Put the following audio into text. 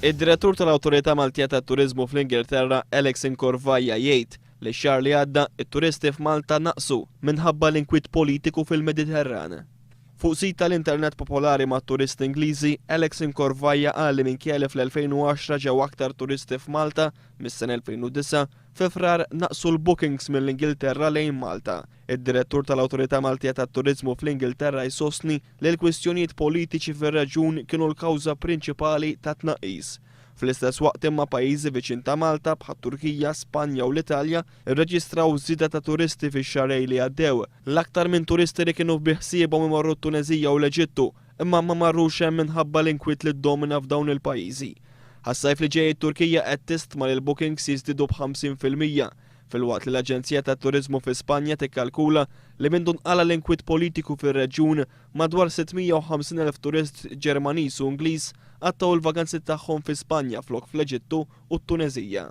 Id-Direttur tal-Awtorità Maltija tat-Turiżmu fl-Ingilterra, Alex Incorvaia jgħid li x-xahar li għadda, it-turisti f'Malta naqsu minħabba l-inkwiet politiku fil-Mediterran. Fuq sit tal-internet popolari mat-turisti Ingliżi, Alex Incorvaia qal li minkejja li fl-2010 ġew aktar turisti f'Malta mis-sena 2009, fi Frar naqsu l-bookings mill-Ingilterra lejn Malta. Id-Direttur tal-Awtorità Maltija tat-Turiżmu fl-Ingilterra jsostni li l-kwistjonijiet politiċi fir-reġjun kienu l-kawża prinċipali tat-tnaqqis. Fl-istess waqt imma pajjiżi viċin ta' Malta bħat-Turkija, Spanja u l-Italja rreġistraw żieda ta' turisti fix-xahrejn li għaddew, l-aktar minn turisti li kienu bi ħsiebhom imorru t-Tuneżija u l-Eġittu imma ma marrux hemm minħabba l-inkwiet li ddomina f'dawn il-pajjiżi. Għas-sajf li ġej it-Turkija qed tistma li l-bookings jiżdiedu b'50%, filwaqt li l-Aġenzija tat-Turiżmu fi Spanja tikkalkula li mindu nqala' l-inkwiet politiku fir-reġjun, madwar 650,000 turist Ġermaniż u Ingliż qattgħu l-vaganzi tagħhom fi Spanja flok fl-Eġittu u t-Tuneżija.